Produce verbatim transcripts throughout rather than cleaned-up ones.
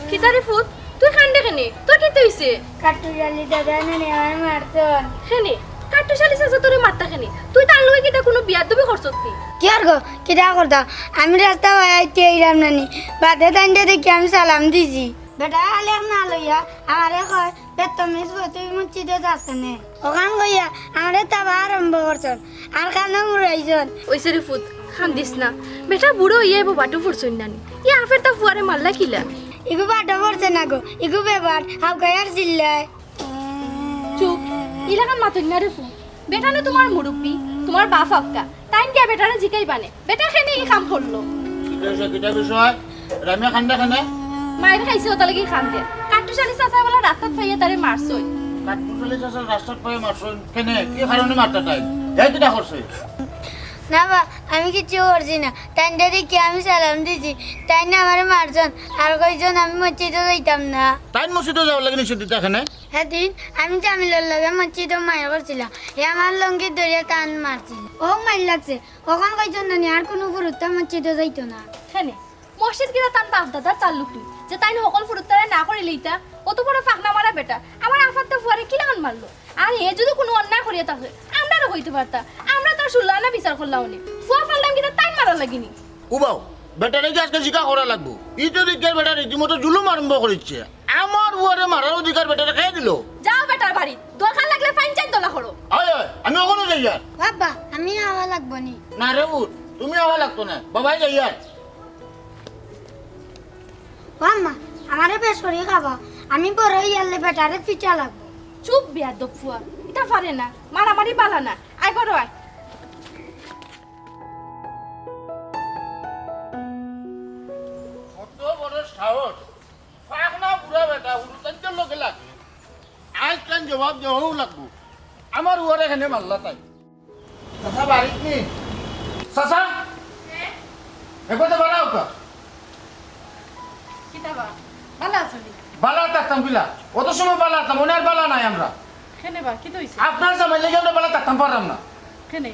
কিতা রে ফুত, তুই কান্দে কেনে? তোর কিতা অইছে? কাট্টুশ আলী দাদায় নানি আমারে মারছইন। কেনে? কাট্টুশ আলী চাচা তোরে মারতা কেনে? তুই তার লগে কিতা কুনু বিয়াদবি করছস নি? কিতা করতাম? আমি রাস্তা বায় আইতে আইরাম নানি, বাদে তাইনরে দেখি আমি সালাম দিছি। বেটায় আলেক না লইয়া আমারে কয়, "বেত্তমিজ ফুয়া, তুই মসজিদো যাস কেনে?" অখান কইয়া আমারে থাবা আরম্ভ করছইন, আর কানো মুড়াইছইন। অইছে রে ফুত, কান্দিস না। বেটা বুড়া অইয়া এবো বাটো পড়ছইন নানি। ই আফেরতা ফুয়ারে মারলা কিলা? ইগু বাটো পড়ছে না গো, ইগু বেবার হাউকাইয়ার চিল্লায়। চুপ, ইলাখান মাতইন না রে ফুত। বেটা নু তুমার মুরব্বি, তুমার বাপ আক্কা। তাইন গিয়া বেটারে জিকাইবা নে, বেটা কেনে ই কাম করলো? কিতা বিষয়, কিতা বিষয়? রামিয়া কান্দে কেনে? মাইর খাইছে, অতার লাগি কান্দে। কাট্টুশ আলী চাচায় বলে রাস্তাত পাইয়া তারে মারছইন। কাট্টুশ আলী চাচায় রাস্তাত পাইয়া মারছইন? কেনে? কি কারণে মারতা তাইন? হে কিতা করছে? না বা, আমি কিচ্ছু করছি না। তাইনরে দেখি আমি সালাম দিছি। তাইন আমারে মারছইন, আর কইছইন আমি মসজিদো যাইতাম না। তাইন মসজিদো যাওয়ার লাগি নিষেধ দিতা কেনে? হেদিন আমি জামিলর লগে মসজিদো মাইর করছিলাম, হে আমার লুঙ্গি ধরিয়া টান মারছিল। অউ মাইর লাগছে, অখন কইছইন নানি আর কুনু ফুরুত্তা মসজিদো যাইতো না। কেনে? মসজিদ কিতা তান বাপ দাদার তাল্লুক নি, যে তাইন হকল ফুরুত্তারে না করিলিতা? অত বড় ফাকনা মারা বেটা, আমার আফারতা ফুয়ারে কিলাখান মারলো? আর হে যুদি কুনু অন্যায় করিয়া থাকে, আমরারে কইতে পারতা, আমরা তার ষোলো আনা বিচার করলাম অনে। ফুয়া ফাললাম কিতা তাইন মারার লাগি নি? উবাও, বেটারে কি আজকে জিকা করা লাগবো? ই তো দেখিয়ার বেটা রীতিমতো জুলুম আরম্ভ করিছে। আমার ফুয়ারে মারার অধিকার বেটারে কে দিলো? যাও বেটার বাড়ি, দরকার লাগলে ফাইন চাইর দলা করো। অয়, অয়, আমি অখনো যাইয়ার। বাবা, আমি আওয়া লাগবো নি? না রে পুত, তুমি আওয়া লাগতো না, বাবায় যাইয়ার। ও আম্মা, আমারে বেশ করি খাওয়া, আমি বড় অইয়ারলে বেটারে ফিটা লাগবো। চুপ বেয়াদব ফুয়া, ইতা পারে না, মারামারি বালা না, আয় বড় আয়। কত বড় সাহস, ফাকনা বুড়া বেটা, হুরুতাইন্তর লগে লাগে। আইজ তান জবাব দেওয়াউ লাগবো। আমার ফুয়ারে কেনে মারলা তাইন। চাচা বাড়িত নি? চাচা? হে? এবারে বালা অউকা। কিতা বা? বালা আছো নি? বালা থাকতাম কিলা? অত সময় বালা থাকতাম, অনে আর বালা নাই আমরা। কেনে বা? কিতা অইছে? আপনার জামাইর লাগি আমরা বালা থাকতাম পারলাম না। কেনে?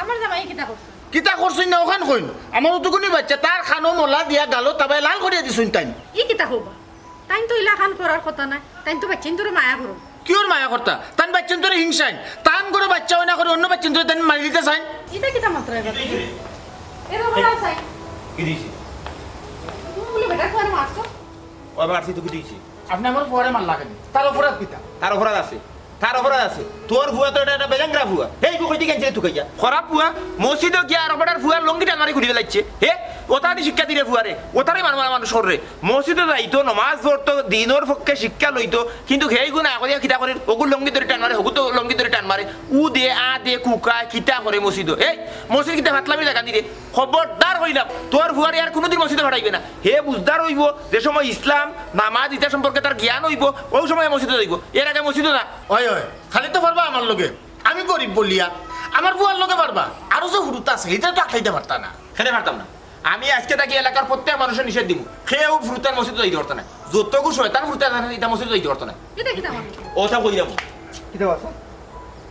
আমার জামাই কিতা করছে? কিতা করছইন না অখান কইন। আমার অতগুনি বাইচ্চা, তার কানো মলা দিয়া গালো থাবায় লাল করিয়া দিছইন তাইন। ই কিতা কও বা? তাইন তো ইলাখান করার কথা নায়, তাইন তো বাইচ্চাইন্তরে মায়া করইন। কিওর মায়া করতা? তান বাইচ্চাইন্তরে হিংসাইন। তান ঘরো বাইচ্চা অয় না করি অন্য বাইচ্চাইন্তরে তাইন মারি দিতা চাইন। ইতা কিতা মাতরা এবার? এ বাবা, লাও চাই। কি দিছি? তুমি বলে বেটা ফুয়ারে মারছো? ও আবার আসি তো কি দিছি? আপনে আমার ফুয়ারে মারলা কেনে? তার অপরাধ কিতা? তার অপরাধ আছে, তার অপরাধ আছে। তোর ফুয়া তো এটা, এটা বেজাংরা ফুয়া। হেই, গু কইতে গেছে তুকাইয়া। খারাপ ফুয়া, মসজিদো গিয়া আরক বেটার ফুয়ার লুঙ্গি টান মারি খুলি ফালাইছে। হে? ওতাদি শিক্ষা দিরে ফুয়ারে, ওতারে মানু-, মানুষ কররে। মসজিদো যাইতো, নমাজ পড়তো, দিনর পক্ষে শিক্ষা লইতো, কিন্তু হেইগু না করিয়া কিতা করির, অগুর লুঙ্গি ধরি টান মারে, হগু তো লুঙ্গি ধরি টান মারে, উ দে, আ দে, কুকায়, কিতা করে মসজিদো। এই, মসজিদ কিতা ফাতলামি জাগা নি রে? খবরদার কইলাম, তোর ফুয়ারে আর কুনুদিন মসজিদো ফাটাইবে না। হে বুঝদার অইবো, যে সময় ইসলাম, নামাজ, ইতা সম্পর্কে তার জ্ঞান অইবো, অউ সময় মসজিদো যাইবো, এর আগে মসজিদো না। অয়, অয়, খালি তো পারবা আমার লগে, আমি গরিব বলিয়া, আমার ফুয়ার লগে পারবা, আরো যে হুরুতা আছে, ইতা তো আটকাইতা পারতা না। কেনে পারতাম না? আমি আইজকে থাকি এলাকার প্রত্যেক মানুষরে নিষেধ দিমু, কেউ ফুরুতাইন মসজিদো যাইতে পারতো না। যতগু শয়তান ফুরুতাইন আছে, ইতা মসজিদো যাইতে পারতো না। ইতা কিতা মাতো? ওটা কইরাম। কিতা বাসা?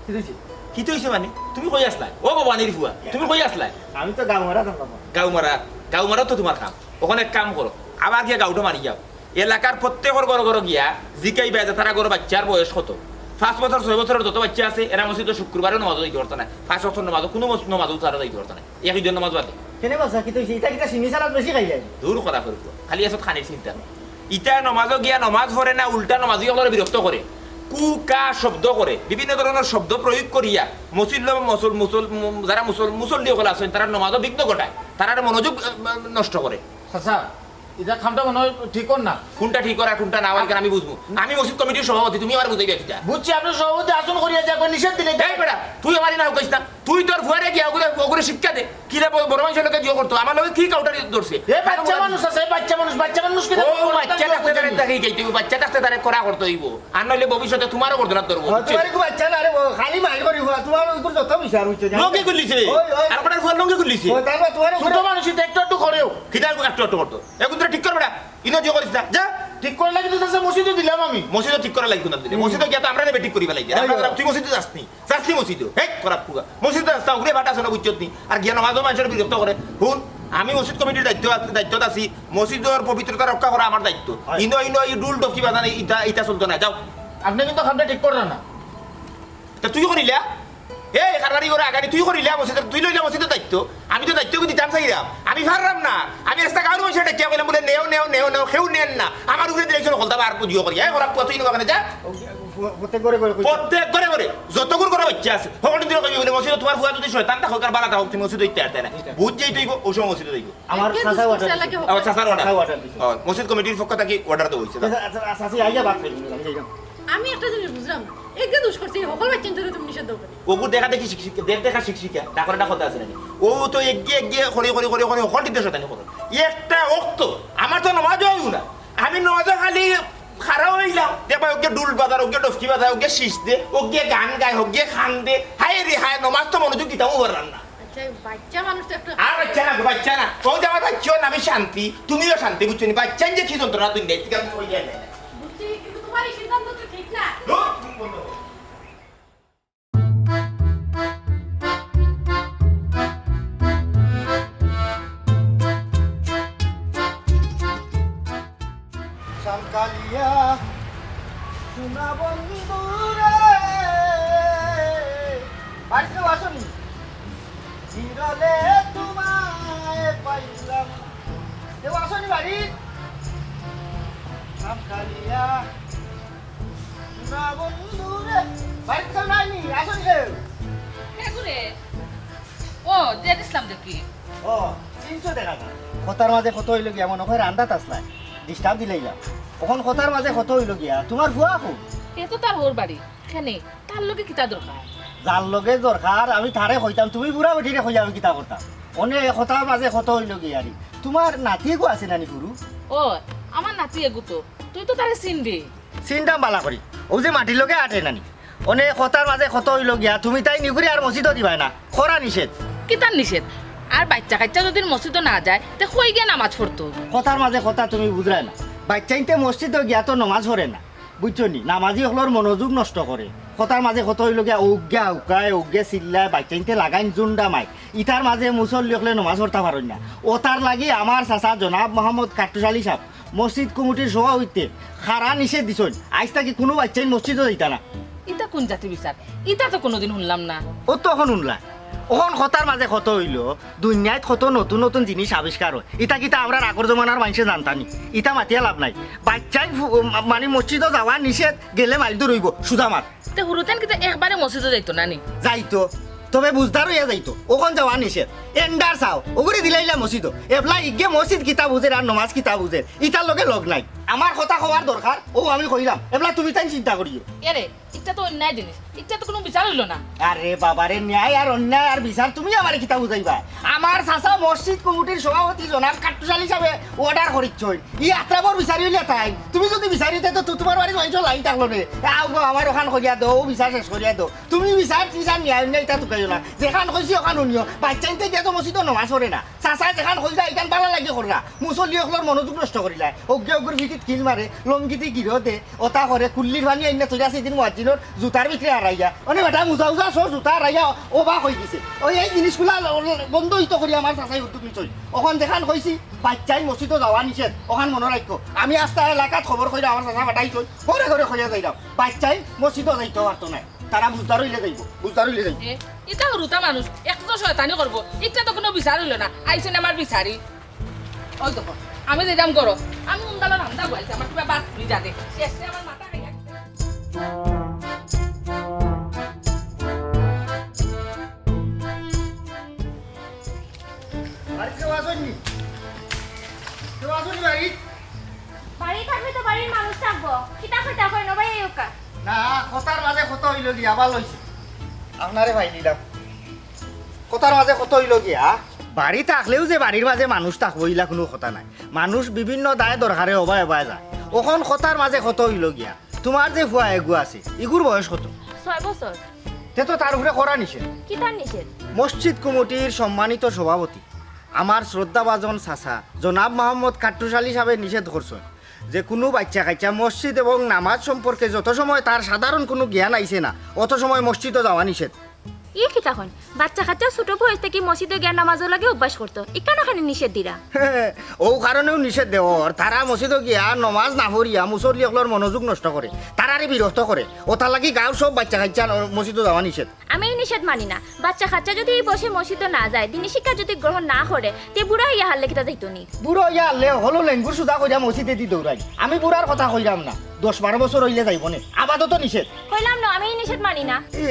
কিতা অইছে? কিতা অইছে মানে? তুমি কই আছলায়? ও বাবা, আনির ফুয়া, তুমি কই আছলায়? আমি তো গাঁও মারা থাকলাম। গাঁও মারা? গাঁও মারা তো তুমার কাম। অখন এক কাম করো, আবার গিয়া গাঁওটা মারি যাও। এলাকার প্রত্যেকর ঘরো ঘরো গিয়া জিকাইবা যে তারার ঘরো বাইচ্চার বয়স কত। পাঁচ বছর, ছয় বছরর যত বাইচ্চা আছে, এরা মসজিদো শুক্রবারেও নমাজো যাইতে পারতো না। পাঁচ ওয়াক্তর নমাজো, কুনু মস-, নমাজো তারা যাইতে পারতো না। এক ইদর নমাজ বাদে। কেনে বাসা, কিতা অইছে? ইতা কিতা চিনি ছাড়া বেশি খাইলায়? দূর করা করবো, খালি আছত খানির চিন্তা। ইতা নমাজো গিয়া নমাজ পড়ে না, উল্টা নমাজি অকলরে বিরক্ত করে, কু কা শব্দ করে, বিভিন্ন ধরনর শব্দ প্রয়োগ করিয়া মসজিদ ল-, মুসল-, মুসল-, মু-, যারা মুসল-, মুসল্লি অকল আছইন, তারার নমাজো বিঘ্ন ঘটায়, তারার মনোযোগ, আহ, নষ্ট করে। চাচা, ইতা কামটা মনে অয় ঠিক অর না। কুনটা ঠিক অর আর কুনটা না অর, ইখান আমি বুঝমু? আমি মসজিদ কমিটির সভাপতি, তুমি আমারে বুঝাইবা কিতা? বুঝছি, আপনে সভাপতি আসন করিয়া যে একবার নিষেধ দিলে। এই বেটা, তুই আমারে না হুকাইস না। তুই তোর ফুয়ারে গিয়া অগুরে, অগুরে শিক্ষা দে। কিলা ব-, বড় মানষর লগে জিও করতো, আমার লগে কি কাউটারি ধরছে? এ বাইচ্চা মানুষ আছে, এ বাইচ্চা মানুষ, বাইচ্চা মানুষ কিতা ও, বাইচ্চা থাকতে তারে দেখি যাইতে অইবো, বাইচ্চা থাকতে তারে করা করতে অইবো। আর নাইলে ভবিষ্যতে তুমারও গর্দনাত ধরবো, ও, বুঝছো? তুমার একটু বাইচ্চা না রে, ও খালি মাইর করি ফুয়া, তুমার অগুর যত বিচার অইছে, জানো? লগে গুলিছে। ওই, ওই। আর আপনার ফুয়া লগে গুলিছে। ও, তারপর তুমার ছোট মানুষ ইতা একটু একটু করেও। কিতা একটু একটু করতো? এগুন তোরা ঠিক কর বেটা। ইনো জিও করিস না, যা। ঠিক করার লাগি তো চাচা মসজিদো দিলাম আমি। মসজিদো ঠিক করার লাগি কুনান দিলে? হুম। মসজিদো গিয়া তো আমরারে বেঠিক করিবার লাগি। ওই, আমরা ওই। তুই মসজিদো যাস নি? যাস নি মসজিদো? হেই, খারাপ পুয়া। মসজিদো যাস না, উগরে ফাটা আছে না, বুঝছত নি? আর গিয়া নমাজো মানষরে বিরক্ত করে। হুন, আমি মসজিদ কমিটির দায়িত্ব আছি, দায়িত্বত আছি। মসজিদর পবিত্রতা রক্ষা করা আমার দায়িত্ব। ওই। ইনো, ইনো, ই ঢুল ডফকি বাজানি, ইতা, ইতা চলতো না। যাও। আপনে কিন্তু কামটা ঠিক কররা না। তা তুই করিলা? এই কারবারি করে আগানি তুই করিলা মসজিদর, তুই লইলা মসজিদর দায়িত্ব। আমি তো দায়িত্ব দিতাম চাইরাম। আমি পাররাম না। আমি রাস্তা গাঁওর মানষরে ডাকিয়া কইলাম বুলে, "নেও, নেও, নেও, নেও, কেউ নেন না।" আমার উপরে দিলাইছইন হকলতা বার বুঝিও করি। এই খারাপ পুয়া, তুই ইনো বাগানে যা। ও, ও, প্রত্যেক ঘরে ঘরে কইছে। প্রত্যেক ঘরে ঘরে। যতগুর ঘরো বাইচ্চা আছে। হকলতা দিলে কইবি বুলে, "মসজিদো তুমার ফুয়া যদি শয়তান থাকউক আর বালা থাকউক, তুমি মসজিদো যাইতে পারতায় না।" বুঝ যাইতে অইবো, অউ সময় মসজিদো যাইবো। আমার চাচা order দিছে। আমার চাচার order। চাচা order দিছে। ও, মসজিদ কমিটির পক্ষ থাকি order দেওয়া অইছে। আচ্ছা, আচ্ছা, আচ্ছা, আচ্ছা, আইয়া বাদ খাইবো, আমি যাইতাম। আমি একটা জিনিস বুঝলাম না, এগিয়ে দুষ করছে, হকল বাইচ্চাইন্তরে তুমি নিষেধ দেও কেনে? অগু দেখা দেখি শিখ-, শিখ-, দেখ দেখা শিখ শিখা, ডাকর ডাকতে আছে নাকি? ও তো এগিয়ে এগিয়ে করি, করি, করি, করি, হকল দিতে শয়তানি করে। একটা অক্ত, আমার তো নমাজ অইও না। আমি নমাজো খালি খাড়া অইলাম, দেখবা ওকে ঢুল বাজার, ওকে ডফকি বাজার, ওকে শীষ দে, ওকে গান গায়, ওকে খান দে। হায় রে হায়, নমাজ তো মনোযোগ দিতামও পারলাম না। আচ্ছা, বাইচ্চা মানুষ তো একটু আর বাইচ্চা না, বাইচ্চা না। ও যে আমার বাইচ্চা, ওর নামে শান্তি, তুমিও শান্তি, বুঝছো নি? বাইচ্চা যে কি যন্ত্রণা দুনিয়ায়, ঠিক আছে, কই যায় না। বুঝছি, কিন্তু তুমার এই সিদ্ধান্ত তো ঠিক না। ধুর, তুমি বন্ধ করো। শামকালিয়া, সোনা বন্ধু রে, বাড়িত কেউ আছো নি? বিরলে তোমায় পাইলাম। কেউ আছো নি বাড়িত? শামকালিয়া, সোনা বন্ধু রে, বাড়িত কেউ নাই নি? আছো নি কেউ? কে গো রে? ও, জেদ ইসলাম দেখি। ও, চিনছো দেখা যায়। কথার মাঝে কথা অইলো গিয়া, মনো অয় রান্দাত আছলায়। Disturb দিলাইলাম। অখন কথার মাঝে কথা অইলো গিয়া, তুমার ফুয়া কই? হে তো তার হউর বাড়ি। কেনে? তার লগে কিতা দরকার? যার লগে দরকার, আমি তারে কইতাম, তুমি বুড়া বেটিরে কইয়া আমি কিতা করতাম? অনে কথার মাঝে কথা অইলো গিয়া রে। তুমার নাতি এগু আছে নানি হুরু? ও, আমার নাতি এগু তো। তুই তো তারে চিনবে। চিনতাম বালা করি। অউ যে মাটির লগে আটে নানি। অনে কথার মাঝে কথা অইলো গিয়া, তুমি তাইন ইগুরে আর মসজিদো দিবায় না। কড়া নিষেধ। কিতার নিষেধ? আর বাইচ্চা কাইচ্চা যদি মসজিদো না যায়, তে কই গিয়া নামাজ পড়তো? কথার মাঝে কথা তুমি বুঝরায় না। বাইচ্চাইন্তে মসজিদো গিয়া তো নামাজ পড়ে না। বুঝছো নি? নামাজি অকলর মনোযোগ নষ্ট করে। কথার মাঝে কথা অইলো গিয়া, অউগ্গা হুকায়, অউগ্গা চিল্লায়, বাইচ্চাইন্তে লাগাইন জুন্ডা মায়। ইতার মাঝে মুসল্লি অকলে নামাজ পড়তা পারইন না। অতার লাগি আমার চাচা জনাব মোহাম্মদ কাট্টুশ আলী সাব মসজিদ কমিটির সভাপতিত্বে খাড়া নিষেধ দিছইন, আইজ থাকি কুনু বাইচ্চাইন মসজিদো যাইতা না। ইতা কুন জাতি বিচার? ইতা তো কুনুদিন হুনলাম না। ও তো অখন হুনলা। অখন কথার মাঝে কথা অইলো, দুনিয়াত কত নতুন নতুন জিনিস আবিষ্কার অয়। ইতা কিতা আমরার আগর জমানার মানষে জানতা নি? ইতা মাতিয়া লাভ নাই। বাইচ্চাইন ফু-, মা-, মানি মসজিদো যাওয়া নিষেধ, গেলে মাইল দূর অইবো, সুজা মাত। তে হুরুতাইন কিতা একবারে মসজিদো যাইতো না নি? যাইতো। তবে বুঝদার অইয়া যাইতো, অখন যাওয়া নিষেধ। এন্ডা চাও, অগুরে দিলাইলা মসজিদো। এবলা ইগে মসজিদ কিতা বুঝের আর নমাজ কিতা বুঝের, ইতার লগে লগ নাই। আমার কথা কওয়ার দরকার, অউ আমি কইলাম, এবলা তুমি তাইন চিন্তা করিও। এরে, ইটা তো অন্যায় জিনিস, ইটা তো কুনু বিচার অইলো না। আরে বাবারে, ন্যায় আর অন্যায় আর বিচার তুমি আমারে কিতা বুঝাইবা? আমার চাচা মসজিদ কমিটির সভাপতি জনাব কাট্টুশ আলী সাবে order করিছইন, ই আত্রাবর বিচারি অইলা তাইন। তুমি যুদি বিচারি অইতায় তো তুমার বাড়িত মাইনষর লাইন থাকলো নে। আও গো, আমার অখান করিয়া দেও, অউ বিচার শেষ করিয়া দেও। তুমি বিচার টিচার ন্যায় অন্যায় ইতা তুকাইও না। যেখান কইছি অখান হুনিও। বাইচ্চাইন্তে গিয়া তো মসজিদো নমাজ পড়ে না। চাচায় যেখান কইলা ইখান ভালা লাগি কররা। মুসল্লি অকলর মনোযোগ নষ্ট করিলায়। অগুয়ে অগুর ফিঠিত খিল মারে, লঙ্গিদি গিরো দে, অতা করে, কুল্লির পানি আইন্না থইয়া আছে ইদিন মুয়াজ্জিনর জুতার ভিতরে হারাইয়া। অনে বেটা মুজা উজা সব জুতা হারাইয়া অবাক অইগেছে। অউ এই জিনিসগুলা ল-, ল-, বন্ধ অইতো করি আমার চাচায় উদ্যোগ নিছইন। অখন যেখান কইছি, বাইচ্চাইন মসজিদো যাওয়া নিষেধ, অখান মনো রাখো। আমি আস্তা এলাকাত খবর কইরা আমার চাচা পাঠাইছইন, ঘরে ঘরে কইয়া যাইরাম। বাইচ্চাইন মসজিদো যাইতো পারতো নায়। তারা বুঝদার অইলে যাইবো, বুঝদার অইলে যাইবো। এ, ইতা হুরুতা মানুষ, এত শয়তানি করবো, ইটা তো কুনু বিচার অইলো না। আইছইন আমার বিচারি। অউ দেখো, আমি যাইরাম ঘরো, আমি উন্দালা রান্দা বওয়াইছি, আমার কিবা বাদ ফুরি যাতে। শেষে আমার মাথা খাইয়া। বাড়িত কেউ আছইন নি? কেউ আছইন নি বাড়িত? বাড়ি থাকলে তো বাড়ির মানুষ থাকবো। কিতা কইতা কইন ভাই এই উকা? না, কথার মাঝে কথা অইলো গিয়া, আবার লইছি। আপনারে ভাই দিলাম। কথার মাঝে কথা অইলো গিয়া, বাড়ি থাকলেও যে বাড়ির মাঝে মানুষ থাকবো, ইলা কুনু কথা নাই। মানুষ বিভিন্ন দায় দরকারে অবায় অবায় যায়। অখন কথার মাঝে কথা অইলো গিয়া, তুমার যে ফুয়া এগু আছে, ইগুর বয়স কত? ছয় বছর। তে তো তার উপরে করা নিষেধ। কিতার নিষেধ? মসজিদ কমিটির সম্মানিত সভাপতি, আমার শ্রদ্ধাভাজন চাচা জনাব মোহাম্মদ কাট্টুশ আলী সাবে নিষেধ করছইন যে কুনু বাইচ্চা কাইচ্চা মসজিদ এবং নামাজ সম্পর্কে যত সময় তার সাধারণ কুনু জ্ঞান আইছে না, অত সময় মসজিদো যাওয়া নিষেধ। ই কিতা কইন? বাইচ্চা কাইচ্চা ছোট বয়স থাকি মসজিদো গিয়া নামাজর লাগি অভ্যাস করতো, ইখানো কেনে নিষেধ দিরা? অউ কারণেউ নিষেধ দেওর, তারা মসজিদো গিয়া নমাজ না পড়িয়া মুসল্লি অকলর মনোযোগ নষ্ট করে, তারারে বিরক্ত করে। অতার লাগি গাঁওর সব বাইচ্চা কাইচ্চা মসজিদো যাওয়া নিষেধ। আমি ই নিষেধ মানি না। বাইচ্চা কাইচ্চা যুদি ই বয়সে মসজিদো না যায়, দিনি শিক্ষা যুদি গ্রহণ না করে, তে বুড়া অইয়া হারলে কিতা যাইতো নি? বুড়া অইয়া হারলে হকল লেঙ্গুর সুজা করিয়া মসজিদেদি দৌড়াই। আমি বুড়ার কথা কইরাম না, দশ বারো বছর অইলে যাইবো নে। আপাতত নিষেধ। কইলাম না, আমি ই নিষেধ মানি না। এ,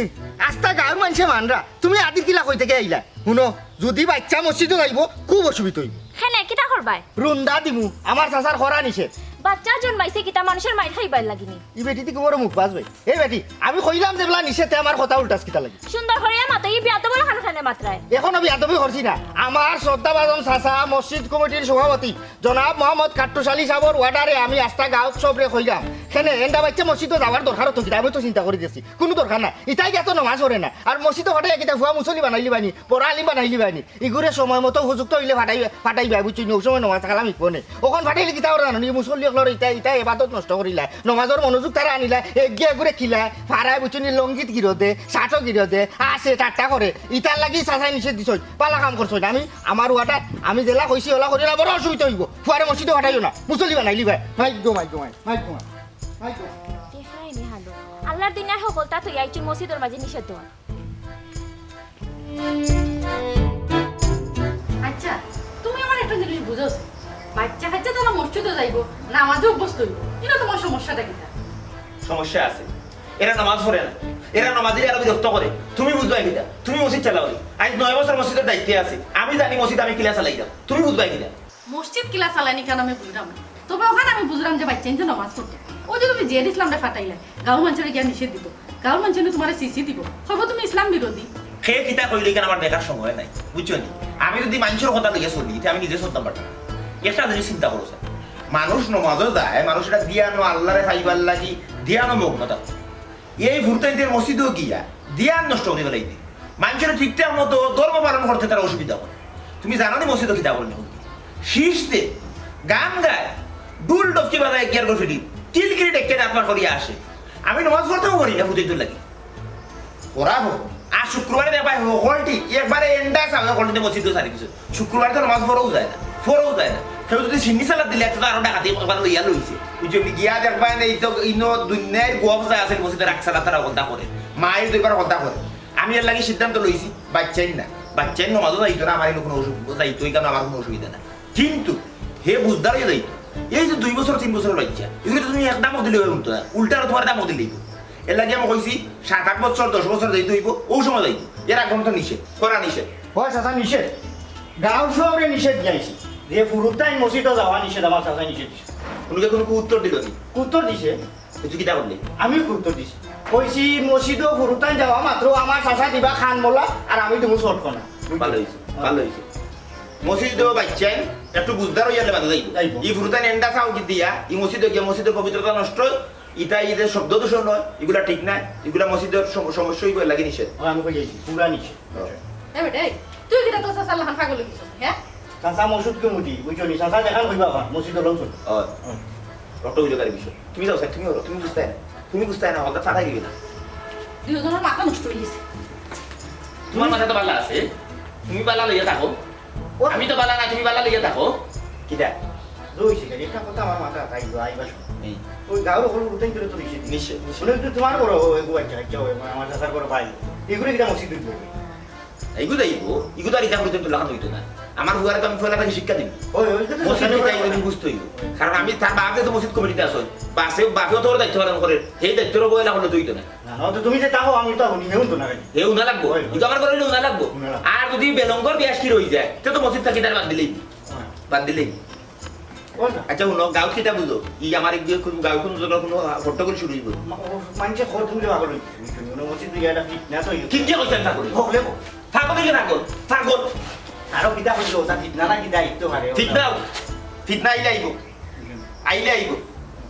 আস্তা গাঁওর মানষে মানরা, তুমি আদির কিলা কই থাকি আইলা? হুনো, যুদি বাইচ্চা মসজিদো যাইবো, খুব অসুবিধা অইবো। কেনে, কিতা করবায়? রুন্দা দিমু, আমার চাচার করা নিষেধ। বাইচ্চা জন্মাইছে কিতা মানষর মাইর খাইবার লাগি নি? ই বেটি তো বড় মুখবাজ ভাই। এ বেটি, আমি কইলাম যেবলা নিষেধ, তে আমার কথা উল্টাস কিতার লাগি? সুন্দর করিয়া মাতো, ই বেয়াদবর খান খানে মাতরায়। অখনো বেয়াদবি করছি না। আমার শ্রদ্ধাভাজন চাচা, মসজিদ কমিটির সভাপতি, জনাব মোহাম্মদ কাট্টুশ আলী সাবর order-এ আমি আস্তা গাঁওত সবরে কইলাম। কেনে, এন্ডা বাইচ্চা মসজিদো যাওয়ার দরকার অতো কিতা? আমি তো চিন্তা করি দেখছি, কুনু দরকার না। ইতায় গিয়া তো নমাজ পড়ে না। আর মসজিদো পাঠাইয়া কিতা ফুয়া মুসল্লি বানাইলিবায় নি, বড় আলিম বানাইলিবায় নি? ইগুরে সময় মতো উপযুক্ত অইলে পাঠাই-, পাঠাইবায়, বুঝছো নি? অউ সময় নমাজ কালাম হিকবো নে। অখন পাঠাইলে কিতা করতা জানো নি? মুসল্লি অকলর ইতা, ইতা এবাদত নষ্ট করিলায়। নমাজর মনোযোগ তারা আনিলায়, এগিয়ে এগুরে খিলায়, ফারায়, বুঝছো নি? লঙ্গিত গিরো দে, শার্টও গিরো দে, আসে, ঠাট্টা করে। ইতার লাগি চাচায় নিষেধ দিছইন। ভালা কাম করছইন। আমি, আমার order, আমি যেলা কইছি অলা করি না, বড় অসুবিধা অইবো। ফুয়ারে মসজিদো পাঠাইও না। মুসল্লি বানাইলিবায়। মাইক গো, মাইক গো, মাইক, মাইক গো, মাইক। মাইক গো। দেখাই নি হালো। আল্লার দিনর হকলতা থইয়া আইছইন মসজিদর মাঝে নিষেধ দেওয়ার। আচ্ছা, তুমি আমার একটা জিনিস বুঝাও। বাইচ্চা কাইচ্চা তারা মসজিদো যাইবো, নামাজে অভ্যস্ত অইবো, ইনো তুমার সমস্যাটা কিতা? সমস্যা আছে, এরা নামাজ পড়ে না, এরা নামাজিরে আরো বিরক্ত করে। তুমি বুঝবায় কিতা? তুমি মসজিদ চালাও নি। আইজ নয় বছর মসজিদর দায়িত্বে আছি, আমি জানি মসজিদ আমি কিলা চালাইতাম। তুমি বুঝবায় কিতা? মসজিদ কিলা চালাইন ইখান আমি বুঝরাম না, তবে অখান আমি বুঝরাম যে বাইচ্চাইন্তে নামাজ পড়তো। অউ যে তুমি জিয়াদ ইসলামরে ফাটাইলায়, গাঁওর মানষরে গিয়া নিষেধ দিতো, গাঁওর মানষে তুমারে ছিছি দিবো, কইবো তুমি ইসলাম বিরোধী। কে কিতা কইলো ইখান আমার দেখার সময় নাই, বুঝছো নি? আমি যুদি মানষর কথা লইয়া চলি, তে আমি নিজে চলতাম পারতাম না। একটা জিনিস চিন্তা করো স্যার, মানুষ নমাজো যায়, মানুষ ইটা দিয়ানো আল্লারে পাইবার লাগি দিয়ানো মগ্ন থাকে। এই ফুরুতাইন্তে মসজিদো গিয়া দিয়ান নষ্ট করি ফালাইন। মানষরে ঠিকঠাক মতো ধর্ম পালন করতে তারা অসুবিধা করে। তুমি জানো নি মসজিদো কিতা করেন অখন? শীষ দে, গান গায়, ঢুল ডফকি বাজায়, গিয়ার গো ফিরি, কিলকিরি ডেকে ডাকবার করিয়া আসে। আমি নমাজ পড়তেও পারি না ফুরুতাইন্তর লাগি। করা হোক। আর শুক্রবারে দেখবায় হকলটি, একবারে এন্ডা চাও হকলটি মসজিদো ছাড়ি দিছে। শুক্রবারে তো নমাজ পড়াও যায় না, পড়াও যায় না। কেউ যুদি সিন্নি সালাদ দিলে, একটা তো আরো ডাকাতি একবার লইয়া লইছে। বুঝছো, গিয়া দেখবায় না, এই তো ইনো দুনিয়ার গোয়াপ যায় আছে, মসজিদে রাখ সালাদ তারা হকলতা করে। মায়ের দুইবার হকলতা করে। আমি এর লাগি সিদ্ধান্ত লইছি, বাইচ্চাইন না। বাইচ্চাইন নমাজো যাইতো না, আমার ইনো কুনু অসুবিধা, যাইতো, ইখানো আমার কুনু অসুবিধা না। কিন্তু হে বুঝদার অইয়া যাইতো। এই যে দুই বছর, তিন বছর বাইচ্চা, ইগুরে তো তুমি এক দামও দিলে অইতো না, উল্টা আরো তুমার দামও দিলে অইবো। এর লাগি আমি কইছি, সাত আট বছর, দশ বছর যাইতে অইবো, অউ সময় যাইবো। এর আগে তো নিষেধ, করা নিষেধ। অয় চাচা, নিষেধ। গাঁওর সবরে নিষেধ দিয়াইছি যে ফুরুতাইন মসজিদো যাওয়া নিষেধ, আমার চাচায় নিষেধ দিছে। উনিকে কুনু উত্তর দিলো নি? উত্তর দিছে। তুই কিতা করলি? আমিও উত্তর দিছি। কইছি, মসজিদো ফুরুতাইন যাওয়া মাত্র আমার চাচা দিবা খান মোলা, আর আমি দিমু চটকনা। ভালা অইছে, ভালা অইছে। মসজিদো বাইচ্চাইন একটু বুঝদার অইয়া বাদে যাইবো। যাইবো। ই ফুরুতাইন এন্ডা চাও কি দিয়া, ই মসজিদো গিয়া মসজিদর পবিত্রতা নষ্ট অয়, ইতা ইদের শব্দ দূষণ অয়, ইগুলা ঠিক নায়, ইগুলা মসজিদর সম-, সমস্যা অইবো, এর লাগি নিষেধ। অয়, আমি কই যাইছি, পুরা নিষেধ। অয়। এ বেটা, এই, তুই কিতা তোর চাচার লাখান পাগল অইগেছস, হ্যাঁ? চাচা মসজিদ কমিটি, বুঝছো নি? চাচা যেখান কইবা অখান, মসজিদ অলাউ চলে। অয়। অয়। অটো অইলো গাড়ি বিষয়। তুমি যাও স্যার, তুমি ওরো, তুমি বুঝতায় না। তুমি বুঝতায় না, হকলতা ফাটাই দিবে না। দুইওজনর মাথা নষ্ট অইগেছে। তুমার মাথা তো ভালা আছে, তুমি ভালা লইয়া থাকো। ও আমি তো ভালা না, তুমি ভালা লইয়া থাকো। কিতা? রইছে কেনে? একটা কথা আমার মাথাত আইলো, আইবার সময়। এই। ওই গাঁওর অকল ফুরুতাইন করে তো নিষেধ। নিষেধ, নিষেধ। মানে একটু তুমার বড়, ওই, ওই, আচ্ছা, আচ্ছা, ওই, আমার চাচার বড় ভাই। ইগুরে কিতা মসজিদ অইবো? ইগু যাইবো, ইগু তো আর ইতা করতে তো লাখান অইতো না। আমার ফুয়ারে তো আমি পয়লা থাকি শিক্ষা দিমু। ওই, ওই, ওই, ওই, মসজিদ ওই, কিতা ওই, ইগু তুমি বুঝতে অইবো। কারণ আমি তার বাপে তো মসজিদ কমিটিতে আছইন। বাপে, বাপেও তো ওর দায়িত্ব পালন করের। সেই দায়িত্বর অবহেলা করলে তো অইতো না। না, না, তো তুমি যে থাকো, আমি তো হুনি, হেউ তো না কেনে? হেউ না লাগবো। ওই, ওই। ইগু আমার ঘরর লোক না লাগবো। না লাগবো। আর যদি বেলঙ্গর বিয়াস কি রই যায়, তে তো মসজিদ থাকি তার বাদ দিলেই। হ্যাঁ। বাদ দিলেই। ওই না। আচ্ছা, হুনো, গাঁওত কিতা বুঝো? ই আমার এক দুই কুনু গাঁও কুনু জাগা কুনু হট্টগোল শুরু অইবো। মা-, ও, মানষে খোদ মিলে পাগল অইছে, বুঝছো নি? মসজিদ দিয়া একটা ফিতনা তো অইলো। ঠিক যে কইছেন, পাগল। হকলে বল। পাগল অইলে পাগল, পাগল। আরো কিতা কইলো, ওটা ফিতনা না কিতা, একটু পারে। ফিতনা, ফিতনা আইলে আইবো। আইলে আইবো।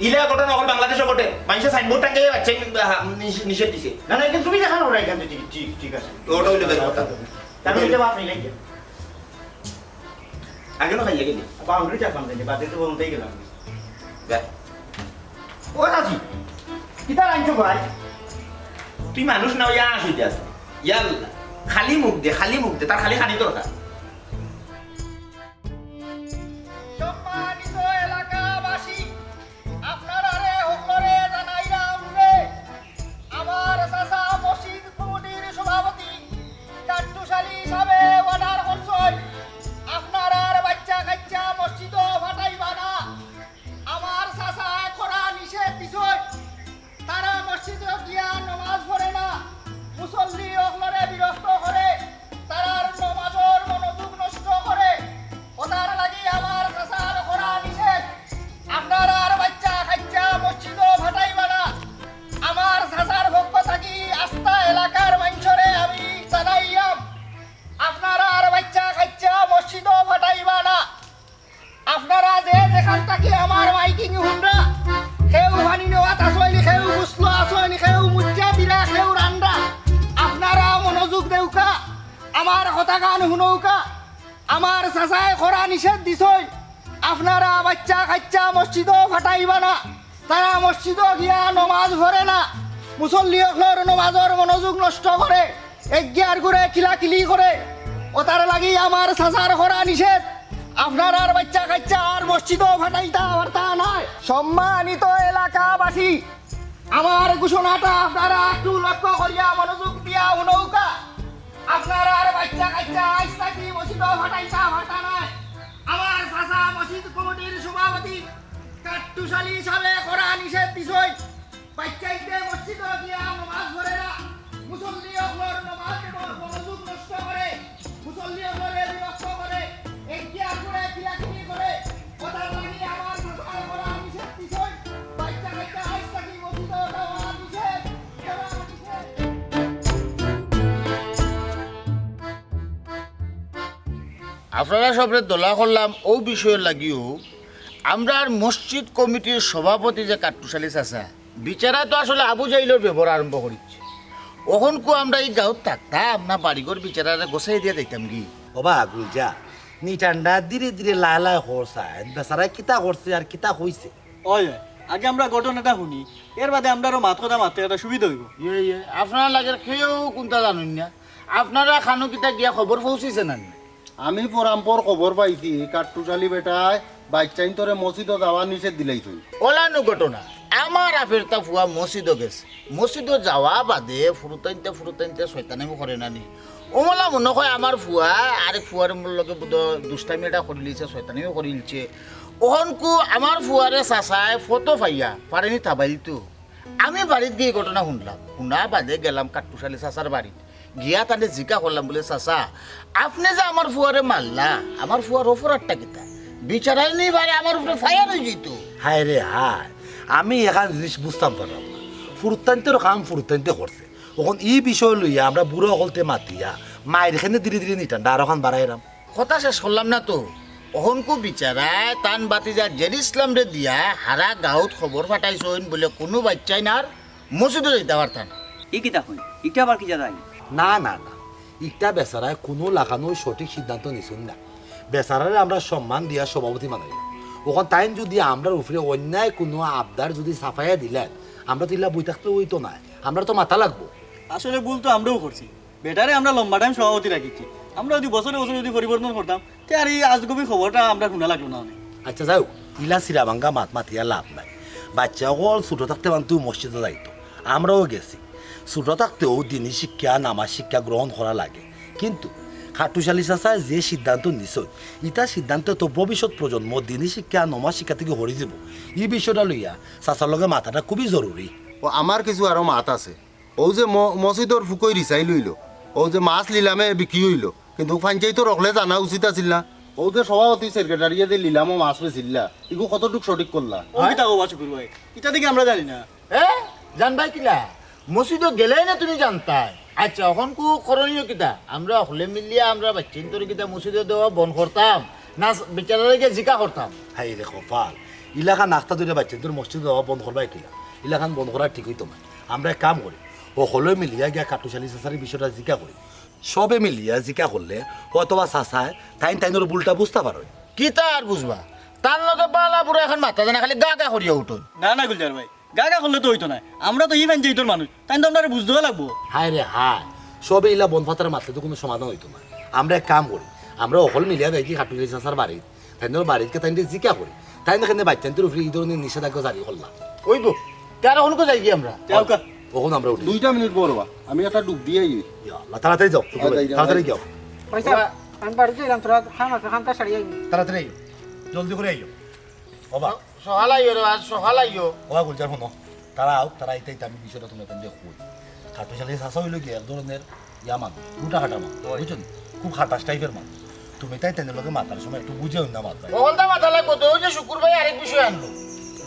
ইলা ঘটনা অকল বাংলাদেশো ঘটে। মানষে সাইনবোর্ড টাঙ্গাইয়া বাইচ্চাইন, আহ, নিষ-, নিষেধ দিছে। না, না, এটা তুমি দেখানো ওরা এখান থেকে, ঠিক, ঠিক আছে। ওটা অইলো বেশ কথা। তাহলে এটা বাদ হইলে কি? আগে না খাইয়া গেলি? বাউন্ডারি চাপলাম জানি, বাদে তো বলতেই গেলাম। যা। ও চাচি, কিতা রানছো ভাই? তুই মানুষ না অইয়া আস অইতে আছে। ইয়াল্লা, খালি মুখ দে, খালি মুখ দে, তার খালি খানি দরকার। সম্মানিত এলাকাবাসী, আপনারারে হকলরে জানাইলাম যে আমার চাচা মসজিদ কমিটির সভাপতি কাট্টুশ আলী সাবে অর্ডার করছইন, আপনারার বাইচ্চা কাইচ্চা মসজিদো ফাটাইবা না। আমার চাচায় কড়া নিষেধ দিছইন। তারা মসজিদো গিয়া নমাজ পড়ে না, মুসল্লি অকলরে বিরক্ত করে, তারার নমাজর মনোযোগ নষ্ট করে। ওটার লাগি আমার চাচার কড়া নিষেধ। আপনারার বাইচ্চা কাইচ্চা মসজিদো ফাটাইবা না। আমার চাচার পক্ষ থাকি আস্তা এলাকার মানষরে আমি জানাইয়াম, আপনারার বাইচ্চা কাইচ্চা মসজিদো ফাটাইবা না। আপনারা যে যেখান থাকি আমার মাইকিং হুনরা, কেউ পানি নেওয়াত আছইন, কেউ গোসলো আছইন, কেউ মুজ্জা দিরা, কেউ রান্দা, আপনারা মনোযোগ দেউক্কা, আমার কথাখান হুনউক্কা। আমার চাচায় কড়া নিষেধ দিছইন, আপনারা বাইচ্চা কাইচ্চা মসজিদো ফাটাইবা না। তারা মসজিদো গিয়া নমাজ পড়ে না, মুসল্লি অকলর নমাজর মনোযোগ নষ্ট করে, এগিয়ার ঘুরে কিলাকিলি করে। ওটার লাগি আমার চাচার কড়া নিষেধ। আপনারার বাইচ্চা কাইচ্চা আর মসজিদো ফাটাইতা পারতা নায়। সম্মানিত এলাকাবাসী, আমার ঘোষণাটা আপনারা একটু লক্ষ্য করিয়া মনোযোগ দিয়া হুনউক্কা। আপনারার বাইচ্চা কাইচ্চা আইজ থাকি মসজিদো ফাটাইতা পারতা নায়। আমার চাচা মসজিদ কমিটির সভাপতি কাট্টুশ আলী সাবে কড়া নিষেধ দিছইন। বাইচ্চাইন্তে মসজিদো গিয়া নমাজ পড়ে না, মুসল্লি অকলর নমাজ এবং মনোযোগ নষ্ট করে, মুসল্লি অকলরে বিরক্ত করে, এগিয়ার ঘুরে কিলাকিলি করে। ওটার লাগি আমার চাচায় কড়া নিষেধ দিছইন। বাইচ্চা কাইচ্চা আইজ থাকি মসজিদো যাওয়া নিষেধ, যাওয়া নিষেধ। আপনারা সবরে দোলা করলাম অউ বিষয়র লাগিও। আমরার মসজিদ কমিটির সভাপতি যে কাট্টুশ আলী চাচা, বিচারা তো আসলে আবু জাহিলর ব্যবহার আরম্ভ করিছে। অখনকু আমরা ই গাঁওত থাকতাম না, বাড়িঘর বিচারারে গছাই দিয়া যাইতাম কি? ওবা গুলজা, নি ঠান্ডা ধীরে ধীরে লায় লায় খরচা, বেচারায় কিতা করছে আর কিতা কইছে? ওই, ওই, আগে আমরা ঘটনাটা হুনি, এর বাদে আমরা আরো মাত কথা মাততে একটা সুবিধা অইবো। ইয়ে, ইয়ে, আপনারা লাগের কেউ কুনতা জানইন না। আপনারা খানো কিতা গিয়া খবর পৌঁছিছে না নি? আমি পরাম্পর খবর পাইছি, কাট্টুশ আলী বেটায় বাইচ্চাইন্তরে মসজিদো যাওয়া নিষেধ দিলাইছইন। অলানু ঘটনা, আমার আফেরতা ফুয়া মসজিদো গেছে। মসজিদো যাওয়া বাদে ফুরুতাইন্তে ফুরুতাইন্তে শয়তানিও করে না নি। অমলা মনো কয় আমার ফুয়া আরেক ফুয়ার লগে বুধ দুষ্টামি এটা করিলিছে, শয়তানিও করিলছে। অখনকু আমার ফুয়ারে চাচায় ফটো পাইয়া পারেনি তাবাইলতু। আমি বাড়িত গিয়া ঘটনা হুনলাম, হুনা বাদে গেলাম কাট্টুশ আলী চাচার বাড়িত। গিয়া তানে জিকা করলাম, বুলে, "চাচা, আপনে যে আমার ফুয়ারে মারলা, আমার ফুয়ার অপরাধটা কিতা? বিচারায় নি বারে আমার উপরে ফায়ার অইযিতো।" হায় রে হায়, আমি এখান জিনিস বুঝতাম পারলাম না। ফুরুত্তাইন্তর কাম ফুরুত্তাইন্তে করছে। অখন ই বিষয় লইয়া আমরা বুড়া অকলতে মাতিয়া মাইর খেনে ধীরে ধীরে নিতাম, ডারোখান বাড়াইরাম। কথা শেষ করলাম না তো। অখনকু বিচারায় তান বাতিজা জেড ইসলামরে দিয়া হারা গাউত খবর ফাটাইছইন বুলে কুনু বাইচ্চাইন আর মসজিদো যাইতা পারতা না। ই কিতা কইন? ইটা আবার কি জাগায়? না, না, না। ইটা বেচারায় কুনু লাখানউ সঠিক সিদ্ধান্ত নিছইন না। বেচারারে আমরা সম্মান দিয়া সভাপতি বানাইলাম। অখন তাইন যুদি আমরার উপরে অন্যায় কুনু আবদার যুদি চাপাইয়া দিলাইন, আমরা তো ইলা বই থাকলে অইতো নায়, আমরার তো মাতা লাগবো। আসলে ভুল তো আমরাও করছি। বেটারে আমরা লম্বা টাইম সভাপতি রাখিছি। আমরা যুদি বছরে বছরে যুদি পরিবর্তন করতাম, তে আর ই আজগুবি খবরটা আমরার হুনা লাগলো না অনে। আচ্ছা, যাউক, ইলা ছিড়াভাঙ্গা মাত মাতিয়া লাভ নাই। বাইচ্চা অকল ছুটো থাকতে মানতু মসজিদো যাইতো, আমরাও গেছি। ছুটো থাকতেউ দিনি শিক্ষা, নামাজ শিক্ষা গ্রহণ করা লাগে। কিন্তু কাট্টুশ আলী চাচায় যে সিদ্ধান্ত নিছইন, ইতা সিদ্ধান্তে তো ভবিষ্যৎ প্রজন্ম দিনি শিক্ষা, নমাজ শিক্ষা থাকি হরি যিবো। ই বিষয়টা লইয়া চাচার লগে মাতাটা খুবই জরুরি। ও, আমার কিছু আরো মাত আছে। অউ যে ম-, মসজিদর ফুকই রিসাইল অইলো, অউ যে মাছ লিলামে বিক্রি অইলো, কিন্তু পঞ্চায়েতর অকলে জানা উচিত আছিল না। অউ যে সভাপতি সেক্রেটারিয়ে যে লিলামো মাছ বেচিলা, ইগু কতটুক সঠিক করলা? ও কিতা কও বা শুকুর ভাই, ইটা দেখি আমরা জানি না। এ? জানবায় কিলা? মসজিদো গেলেউ না তুমি জানতায়। আচ্ছা, অখনকু করণীয় কিতা? আমরা অকলে মিলিয়া আমরা বাইচ্চাইন্তরে কিতা মসজিদো দেওয়া বন্ধ করতাম, না বেচারারে গিয়া জিকা করতাম? হায় রে কপাল, ইলাখান আখতা ধরিয়া বাইচ্চাইন্তর মসজিদো দেওয়া বন্ধ করবায় কিলা? ইলাখান বন্ধ করা ঠিক অইতো নায়। আমরা এক কাম করি, অকলে মিলিয়া গিয়া কাট্টুশ আলী চাচারে বিষয়টা জিকা করি। সবে মিলিয়া জিকা করলে হয়তোবা চাচায় তাইন তাইনর ভুলটা বুঝতা পারইন। কিতা আর বুঝবা? তান লগে বালা বুরা অখন মাতা যায় না, খালি গা গা করিয়া উঠইন। না, না, গুলজার ভাই, গা গা করলে তো অইতো নায়। আমরা তো ই পঞ্চায়েতর মানুষ, তাইন তো আমরারে বুঝ দেওয়া লাগবো। হায় রে হায়, সবে ইলা বনফাতারে মাতলে তো কুনু সমাধান অইতো নায়। আমরা এক কাম করি, আমরা অকল মিলিয়া যাইগি কাট্টুশ আলী চাচার বাড়িত, তাইনর বাড়িত গিয়া তাইনরে জিকা করি, তাইন কেনে বাইচ্চাইন্তর উপরে ই ধরনের নিষেধাজ্ঞা জারি করলা। অইবো, তে আর অখনকু যাইগি আমরা। যাউক্কা। অখন আমরা উঠি। দুইটা মিনিট বড় বা, আমি একটা ডুব দিয়া আই। ইয়া আল্লাহ, তাড়াতাড়ি যাও, আচ্ছা, যাও। তাড়াতাড়ি যাও। ভাই সাহেব, আমি বাড়িত যাইরাম, থুড়া কাম আছে, কামটা সারি আইমু। তাড়াতাড়ি আইও, জলদি করি আইও। ও বা। সকাল আইও রে, আইজ সকাল আইও। ও বা গুলজার, হুনো, তারা আউক, তারা আইতে আইতে আমি বিষয়টা তুমরারে কই। কাট্টুশ আলী চাচা অইলো গিয়া এক ধরনের ইয়া মানুষ, লুটা খাটা মানুষ, বুঝছো নি? খুব খাটাস টাইপের মানুষ। তুমি তাইন তাইনর লগে মাতার সময় একটু বুঝে অইন্য মাতবায়। অকলতা মাতা লাগবো তো, অউ যে শুকুর ভাই আরেক বিষয় আনলো।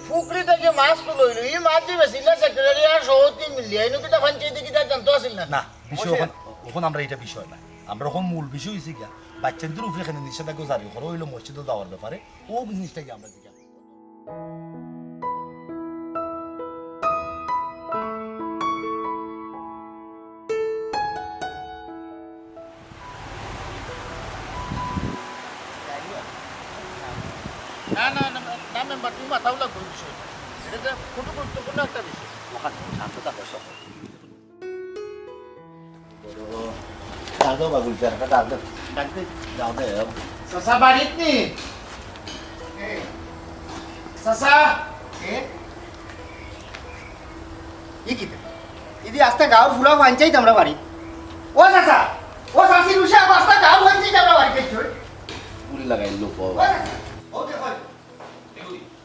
ফুকরি থাকি মাছ তুলা অইলো, ই মাছ যে বেচিলা সেক্রেটারি আর সভাপতি মিলিয়া, ইনো কিতা পঞ্চায়েতে কিতা জানতো আছিল না? না, বিষয় অখন, অখন আমরা ইটা বিষয় না। আমরা অখন মূল বিষয় অইছে গিয়া, বাইচ্চাইন্তর উপরে কেনে নিষেধাজ্ঞা জারি করা অইলো মসজিদো যাওয়ার ব্যাপারে, অউ জিনিসটা গিয়া আমরা জিকা না, না, না, না, মেম্বার, তুমি মাতাও লাগবো এই বিষয়টা। ইটা তো খুবই গুরুত্বপূর্ণ একটা বিষয়। ওখানে শান্ত থাকো, সব। ডাক দেও বাবু, ডাক দে, ডাক দে। চাচা বাড়িত নি? চাচা? এ? ই কিতা? ইদি আস্তা গাউর ফুরা পঞ্চায়েত আমরার বাড়িত। ও চাচা, ও চাচি রুশা, আস্তা গাউর পঞ্চায়েত আমরার বাড়িত। গুলি লাগাইল লোক। ও চাচা, ও দেখো।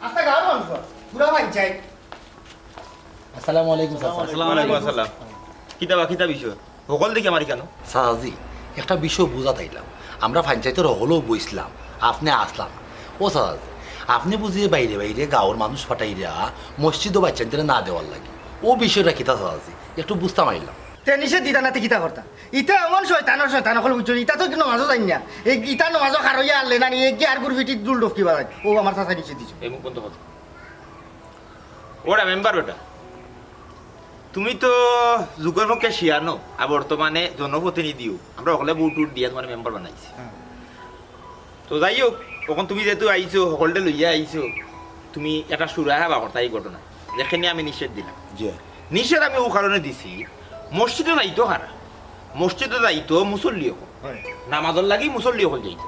আস্তা গাউর মানুষ, ফুরা পঞ্চায়েত। আসসালামু আলাইকুম, চাচা। আসসালামু আলাইকুম। ওয়ালাইকুম আসসালাম। কিতা বা, কিতা বিষয়? হকল দেখি আমার ইখানো। চাচাজি, একটা বিষয় বুঝাত আইলাম। আমরা পঞ্চায়েতর হকলউ বইছলাম, আপনে আছলা না। ও চাচাজি, আপনে বুঝি বাইরে বাইরে গাউর মানুষ ফাটাইরা মসজিদো বাইচ্চাইন্তরে না দেওয়ার লাগি। অউ বিষয়টা কিতা চাচাজি? একটু বুঝতাম আইলাম। তে নিষেধ দিতা না, তে কিতা করতা? ইতা এমন শয়তানর শয়তান অকল, বুঝছো নি? ইতা তো নমাজও জানে না। ইতা নমাজও খার অইয়া আরলে না নি, এগিয়ে আর গুরফিটি দুল ডফকি বাজায়। অউ আমার চাচায় নিষেধ দিছে। এই মুখ বন্ধ কর। ওরা মেম্বার বেটা, তুমি তো যুগর পক্ষে শিয়ানো, আর বর্তমানে জনপ্রতিনিধিও। আমরা হকলে ভোট উট দিয়া তুমারে মেম্বার বানাইছি। হ্যাঁ। তো যাই হোক, অখন তুমি যেহেতু আইছো, হকলরে লইয়া আইছো, তুমি একটা সুরাহা বার করতায় ই ঘটনা, যেখানে আমি নিষেধ দিলাম। জি। নিষেধ আমি অউ কারণে দিছি, মসজিদো যাইতো কারা? মসজিদো যাইতো মুসল্লি অকল। হয়। নামাজর লাগি মুসল্লি অকল যাইতো।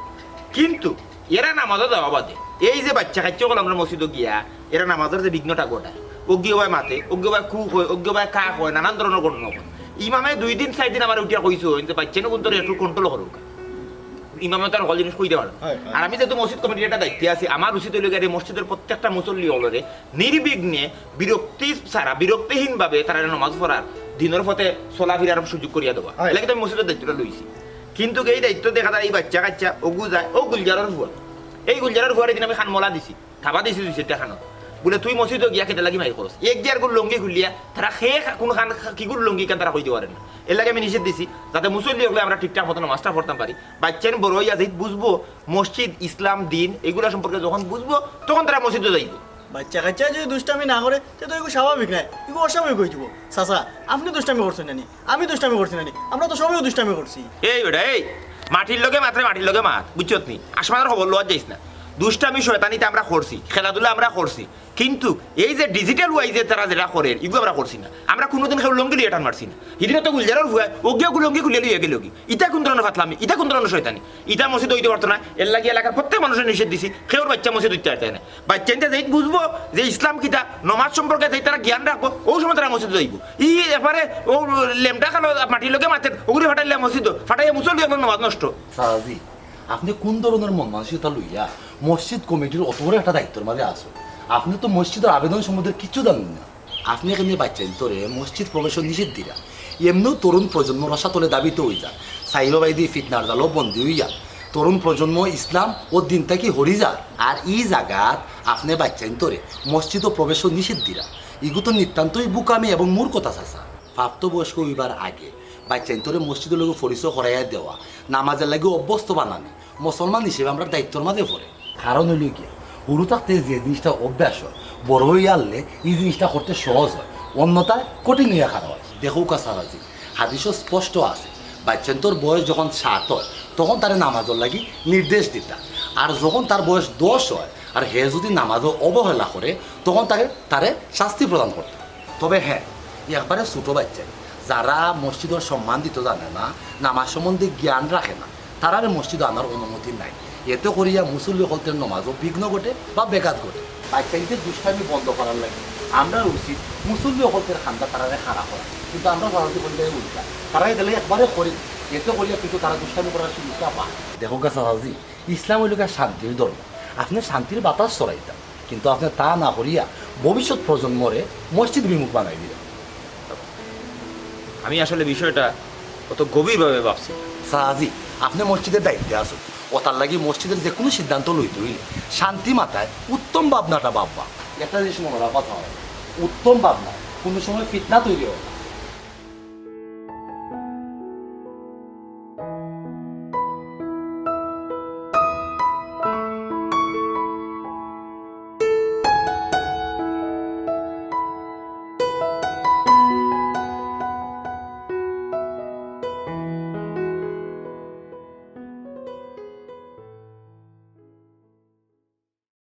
কিন্তু এরা নামাজো যাওয়া বাদে, এই যে বাইচ্চা কাইচ্চা অকল আমরার মসজিদো গিয়া, এরা নামাজর যে বিঘ্নটা ঘটায়, অগিয়ে বায় মাতে, অগিয়ে বায় কু কয়, অগিয়ে বায় কা কয়, নানান ধরনর ঘটনা ঘটে। ইমামে দুই দিন, চাইর দিন আমারে উঠিয়া কইছইন যে, "বাইচ্চাইন্তরে একটু control করউক্কা।" ইমামে তো আর হকল জিনিস কইতে পারে না। আর আমি যেহেতু মসজিদ কমিটির একটা দায়িত্বে আছি, আমার উচিত অইলো গিয়া এই মসজিদর প্রত্যেকটা মুসল্লি অকলরে নির্বিঘ্নে, বিরক্তি ছাড়া, বিরক্তিহীনভাবে তারারে নমাজ পড়ার, দিনর পথে চলাফিরার সুযোগ করিয়া দেওয়া। এর লাগি তো আমি মসজিদর দায়িত্বটা লইছি। কিন্তু এই দায়িত্ব দেখা যায় এই বাইচ্চা কাইচ্চা অগু যায়, অউ গুলজারর ফুয়া, এই গুলজারর ফুয়ারে দিন আমি খান মলা দিছি, থাবা দিছি দুই চাইরটা খানো। বুলে, "তুই মসজিদো গিয়া কিতার লাগি মাইর করস?" এক গিয়ার গুর লুঙ্গি খুলিয়া, তারা খে খা-, কুন খান খা-, কিগুর লুঙ্গি ইখান তারা কইতে পারে না। এর লাগি আমি নিষেধ দিছি, যাতে মুসল্লি অকলে আমরা ঠিকঠাক মতো নমাজটা পড়তাম পারি। বাইচ্চাইন বড় অইয়া যেইত বুঝবো, মসজিদ, ইসলাম, দিন, এগুলা সম্পর্কে যখন বুঝবো, তখন তারা মসজিদো যাইবো। বাইচ্চা কাইচ্চা যদি দুষ্টামি না করে, তে তো এগু স্বাভাবিক নায়, এগু অস্বাভাবিক অইযিবো। চাচা, আপনে দুষ্টামি করছইন না নি? আমি দুষ্টামি করছি না নি? আমরা তো সবেউ দুষ্টামি করছি। এই বেটা, এই, মাটির লগে মাতরে, মাটির লগে মাত, বুঝছত নি? আসমানর খবর লওয়াত যাইস না। দুষ্টামি শয়তানিতে আমরা করছি, খেলাধুলা আমরা করছি, কিন্তু এই যে ডিজিটাল ওয়াইজে তারা যেটা করের, ইগু আমরা করছি না। আমরা কুনুদিন কেউর লুঙ্গি লইয়া টান মারছি না। হিদিন তো গুলজারর ফুয়ায় অগিয়া লুঙ্গি খুলিয়া লইয়া গেলোগি। ইটা কুন ধরনর ফাতলামি? ইটা কুন ধরনর শয়তানি? ইটা মসজিদ অইতে পারতো না। এর লাগি এলাকার প্রত্যেক মানুষরে নিষেধ দিছি, কেউর বাইচ্চা মসজিদ অইতে পারতো না। বাইচ্চাইন্তে যেইত বুঝবো যে ইসলাম কিতা, নমাজ সম্পর্কে যেইত তারা জ্ঞান রাখবো, অউ সময় তারা মসজিদো যাইবো। ই ব্যাপারে অউ লেমটা খালো মাটির লগে মাতের, অগুরে ফাটাইলা মসজিদো, ফাটাইয়া মুসল্লি অকলর নমাজ নষ্ট। চাচাজি, আপনে কুন ধরনর মন মানসিকতা লইয়া মসজিদ কমিটির অত বড় একটা দায়িত্বর মাঝে আছইন? আপনে তো মসজিদর আবেদন সম্বন্ধে কিচ্ছু জানইন না। আপনে কেনে বাইচ্চাইন্তরে মসজিদ প্রবেশো নিষেধ দিরা? এমনেউ তরুণ প্রজন্ম রসাতলে ধাবিত অইযার, সাইবাবাইদি ফিতনার জালো বন্দী অইয়া তরুণ প্রজন্ম ইসলাম ও দিন থাকি হরি যার। আর ই জাগাত আপনে বাইচ্চাইন্তরে মসজিদো প্রবেশো নিষেধ দিরা, ইগু তো নিতান্তই বুকামি এবং মূর্খতা চাচা। প্রাপ্তবয়স্ক অইবার আগে বাইচ্চাইন্তরে মসজিদর লগে পরিচয় করাইয়া দেওয়া, নামাজর লাগি অভ্যস্ত বানানি মুসলমান হিসেবে আমরার দায়িত্বর মাঝে পড়ে। কারণ অইলো গিয়া, হুরু থাকতে যে জিনিসটা অভ্যাস অয়, বড় অইয়া হারলে ই জিনিসটা করতে সহজ অয়, অন্যথায় কঠিন অইয়া খাড়া অয়। দেখউক্কা চাচাজি, হাদিসো স্পষ্ট আছে, বাইচ্চাইন্তর বয়স যখন সাত অয়, তখন তারে নামাজর লাগি নির্দেশ দিতা, আর যখন তার বয়স দশ অয় আর হে যদি নামাজো অবহেলা করে, তখন তারে, তারে শাস্তি প্রদান করতা। তবে হ্যাঁ, একবারে ছোট বাইচ্চাইন, যারা মসজিদর সম্মান দিতো জানে না, নামাজ সম্বন্ধে জ্ঞান রাখে না, তারারে মসজিদো আনার অনুমতি নাই। এতে করিয়া মুসল্লি অকলতের নমাজো বিঘ্ন ঘটে বা ব্যাঘাত ঘটে। বাইচ্চাইন্তর দুষ্টামি বন্ধ করার লাগি আমরার উচিত মুসল্লি অকলতের কান্দা তারারে খাড়া করা, কিন্তু আমরা চাচাজি করলে উল্টা, তারা এর লাগি একবারে করি, এতে করিয়া কিন্তু তারা দুষ্টামি করার সুযোগটা পায়। দেখউক্কা চাচাজি, ইসলাম অইলো গিয়া শান্তির ধর্ম, আপনে শান্তির বাতাস ছড়াইতা, কিন্তু আপনে তা না করিয়া ভবিষ্যৎ প্রজন্মরে মসজিদ বিমুখ বানাই দিরা। আমি আসলে বিষয়টা অত গভীরভাবে ভাবছি না। চাচাজি, আপনে মসজিদর দায়িত্বে আছইন, অতার লাগি মসজিদর যেকুনু সিদ্ধান্ত লইতে অইলে শান্তি মাতায় উত্তম ভাবনাটা ভাববা। একটা জিনিস মনো রাখবা চাচাজি, উত্তম ভাবনা কুনু সময় ফিতনা তৈরি অয় না।